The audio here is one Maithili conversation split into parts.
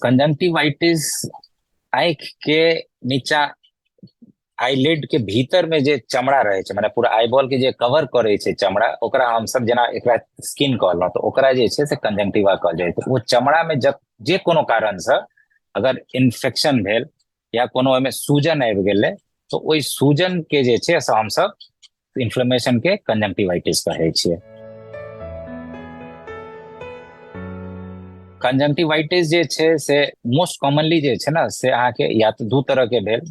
कंजंक्टिवाइटिस आँखि के नीचा आईलिड के भीतर में जे चमड़ा रहे छै, माने पूरा आईबॉल के जे कवर करे छै चमड़ा, ओकरा हमसब जेना एकरा स्किन कहलहुँ तऽ ओकरा जे छै से कंजंक्टिवा कहल जाइ छै। ओ चमड़ा में जब जे कोनो कारण से अगर इन्फेक्शन भेल या कोनो ओहिमे सूजन आबि गेलै तऽ ओहि सूजन के जे छै से हमसब इन्फ्लेमेशन के कंजंक्टिवाइटिस कहै छियै। कंजंक्टिवाइटिस जे छै से मोस्ट कॉमनली जे छै ने से अहाँके या तऽ दू तरह के भेल,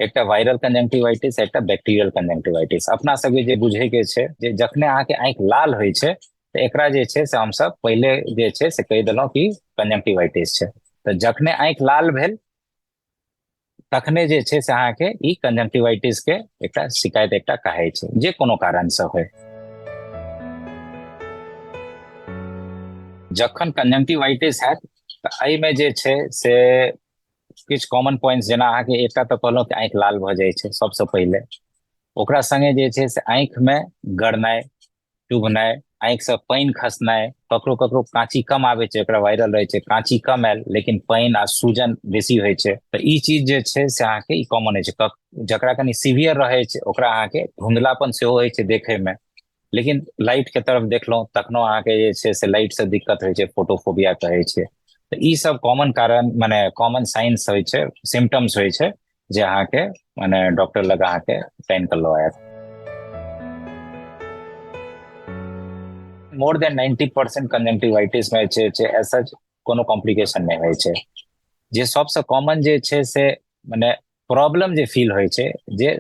एकटा वायरल कंजंक्टिवाइटिस, एकटा बैक्टीरियल कंजंक्टिवाइटिस। अपना सबके जे बुझे के छै जे जखने अहाँके आँखि लाल होइ छै तऽ एकरा जे छै से हमसब पहिले जे छै से कहि देलहुँ कि कंजंक्टिवाइटिस छै। तऽ जखने आँखि लाल भेल तखने जे छै से अहाँके ई कंजंक्टिवाइटिस के एकटा शिकायत एकटा कहै छै, जे कोनो कारण से होय। जखन कंजंक्टिवाइटिस हैत तऽ एहिमे जे छै से किछु कॉमन पॉइंट्स, जेना अहाँके एकटा तऽ कहलहुँ कि आँखि लाल भऽ जाइ छै सबसँ पहिले, ओकरा संगे जे छै से आँखिमे गड़नाइ, चुभनाइ, आँखिसँ पानि खसनाइ, ककरो ककरो काँची कम आबै छै, एकरा वायरल रहै छै, काँची कम आयल लेकिन पानि आ सूजन बेसी होइ छै, तऽ ई चीज जे छै से अहाँके ई कॉमन होइ छै। जकरा कनि सीवियर रहै छै ओकरा अहाँके धुंधलापन सेहो होइ छै देखैमे, लेकिन लाइट के तरफ देखलहुँ तखनो अहाँके जे छै से लाइट से दिक्कत होइ छै, फोटोफोबिया कहै छै। तऽ ई सब कॉमन कारण माने कॉमन साइंस होइ छै, सिम्टम्स होइ छै जे अहाँके माने डॉक्टर लग अहाँके टाइम के लऽ आयत। मोर देन 90% कंजंक्टिवाइटिस में छै एज सच कोनो कॉम्प्लिकेशन नहि होइ छै। जे सबसँ कॉमन जे छै से माने प्रॉब्लम जे फील होइ छै, जे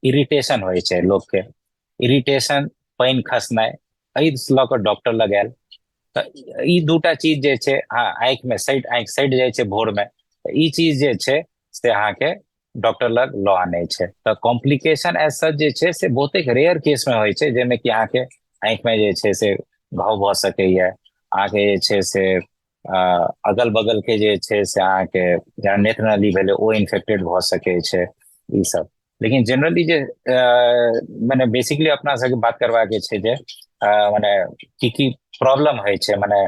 इरिटेशन होइ छै लोकके, इरिटेशन, पानि खसनाइ, एहि लऽ कऽ डॉक्टर लग आयल। तऽ ई दूटा चीज जे छै, हँ, आँखिमे सटि, आँखि सटि जाइ छै भोरमे, तऽ ई चीज जे छै से अहाँके डॉक्टर लग लऽ आनै छै। तऽ कॉम्प्लिकेशन एज सच जे छै से बहुते रेयर केसमे होइ छै, जाहिमे कि अहाँके आँखिमे जे छै से घाव भऽ सकैया, अहाँके जे छै से अगल बगल के जे छै से अहाँके जेना नेत्र नली भेलै ओ इन्फेक्टेड भऽ सकै छै, ई सब। लेकिन जनरली जे मने बेसिकली अपना सबके बात करबाक छै जे मने की की प्रॉब्लम होइ छै, मने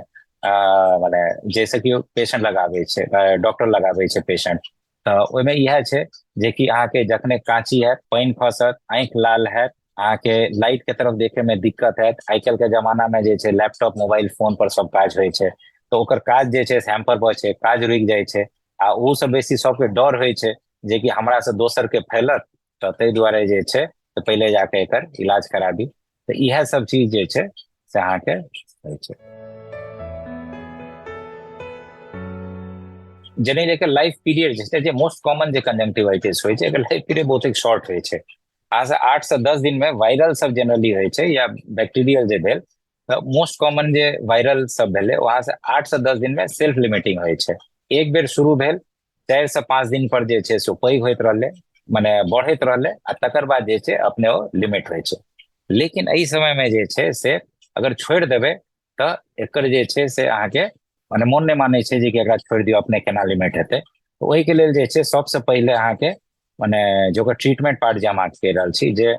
मने जैसे कि पेशेंट लगाबै छै, डॉक्टर लगाबै छै पेशेंट, तऽ ओहिमे इएह छै जेकि अहाँके जखने काँची हैत, पानि खसत, आँखि लाल हैत, अहाँके लाइट के तरफ देखे में दिक्कत हैत। आइ काल्हि के जमाना में जे छै लैपटॉप, मोबाइल फोन पर सब काज होइ छै, तऽ ओकर काज जे छै हैम्पर भऽ छै, काज रुकि जाइ छै। आ ओहू से बेसी सबके डर होइ छै जेकि हमरा से दोसर के फैलत, तऽ ताहि दुआरे जे छै तऽ पहिले जाके एकर इलाज कराबी। तऽ इएह सब चीज जे छै से अहाँके होइ छै। जेना एकर लाइफ पीरियड जे छै, जे मोस्ट कॉमन जे कंजंक्टिवाइटिस होइ छै, एकर लाइफ पीरियड बहुत शॉर्ट होइ छै। अहाँ से 8 से 10 दिन में वायरल सब जनरली होइ छै या बैक्टीरियल जे भेल, तऽ मोस्ट कॉमन जे वायरल सब भेलै वहाँ से 8 से 10 दिन में सेल्फ लिमिटिंग होइ छै। एक बेर शुरू भेल, 4 से 5 दिन पर जे छै से पैघ होइत रहलै, मने बढ़ैत रहलै, आ तकर बाद जे छै अपने ओ लिमिट होइ छै। लेकिन एहि समय में जे छै से अगर छोड़ि देबै तऽ एकर जे छै से अहाँके मने मोन नहि मानै छै जे कि एकरा छोड़ि दियौ, अपने केना लिमिट हेतै। तऽ ओहिके लेल जे छै सबसँ पहिले अहाँके मने जे ओकर ट्रीटमेंट पार्ट जे हम अहाँके कहि रहल छी जे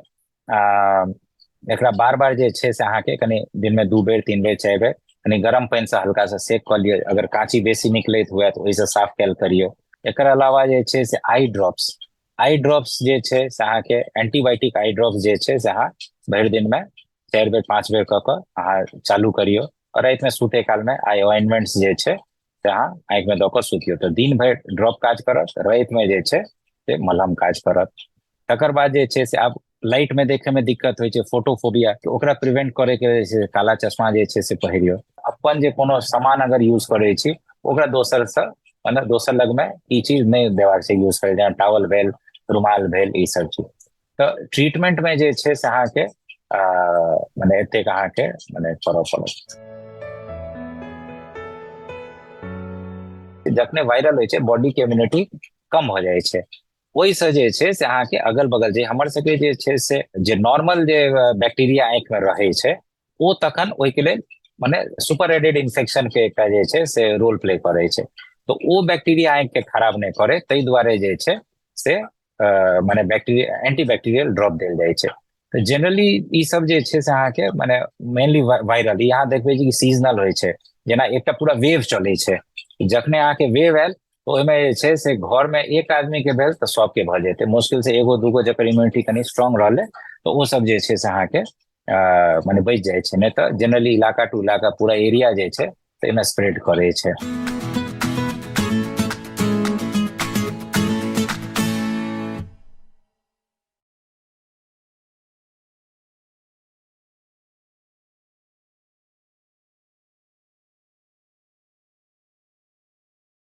एकरा बार बार जे छै से अहाँके कनि दिनमे 2 बेर 3 बेर 4 बेर कनि गरम पानिसँ हल्का सा सेक कऽ लियौ। अगर काँची बेसी निकलैत हुए तऽ ओहिसँ साफ कयल करियौ। एकर अलावा जे छै से आई ड्रॉप्स, आई ड्रॉप्स जे छै से अहाँके एंटीबायोटिक आई ड्रॉप्स जे छै से अहाँ भरि दिनमे 4 बेर 5 बेर कऽ कऽ अहाँ चालू करियौ। और रातिमे सुतै कालमे आई ऑइंटमेंट्स जे छै से अहाँ आँखिमे दऽ कऽ सुतियौ, तऽ दिन भरि ड्रॉप काज करत, रातिमे जे छै से मलहम काज करत। तकर बाद जे छै से आब लाइट में देखे में दिक्कत होइ छै, फोटोफोबिया, तऽ ओकरा प्रिवेंट करे के जे छै काला चश्मा जे छै से पहिरियौ। अपन जे कोनो सामान अगर यूज करै छी ओकरा दोसर से मतलब दोसर लग में ई चीज नहि देबाक छै यूज करे, जेना टॉवल भेल, रुमाल भेल, ई सब चीज। तऽ ट्रीटमेंट में जे छै से अहाँके मने एतेक अहाँके मने करऽ पड़त। जखने वायरल होइ छै बॉडी के इम्यूनिटी कम हो जाइ छै, ओहिसँ जे छै से अहाँके अगल बगल जे हमर सबके जे छै से जे नॉर्मल जे बैक्टीरिया आँखि मे रहै छै ओ तखन ओहिके लेल मने सुपर एडेड इन्फेक्शन के एकटा जे छै से रोल प्ले करै छै। तऽ ओ बैक्टीरिया आँखि के खराब नहि करै, ताहि दुआरे जे छै से मने बैक्टीरिया एंटी बैक्टीरियल ड्रॉप देल जाइ छै। तऽ जनरली ई सब जे छै से अहाँके मने मेनली वायरल, यहाँ देखबै जे सीजनल होइ छै, जेना एकटा पूरा वेव चलै छै, जखने अहाँके वेव आयल तऽ ओहिमे जे छै से घरमे एक आदमी के भेल तऽ सबके भऽ जेतै। मुश्किल से एगो दूगो जकर इम्यूनिटी कनि स्ट्रांग रहलै तऽ ओ सब जे छै से अहाँके मने बचि जाइ छै, नहि तऽ जेनरली इलाका टू इलाका पूरा एरिया जे छै तऽ एहिमे स्प्रेड करै छै।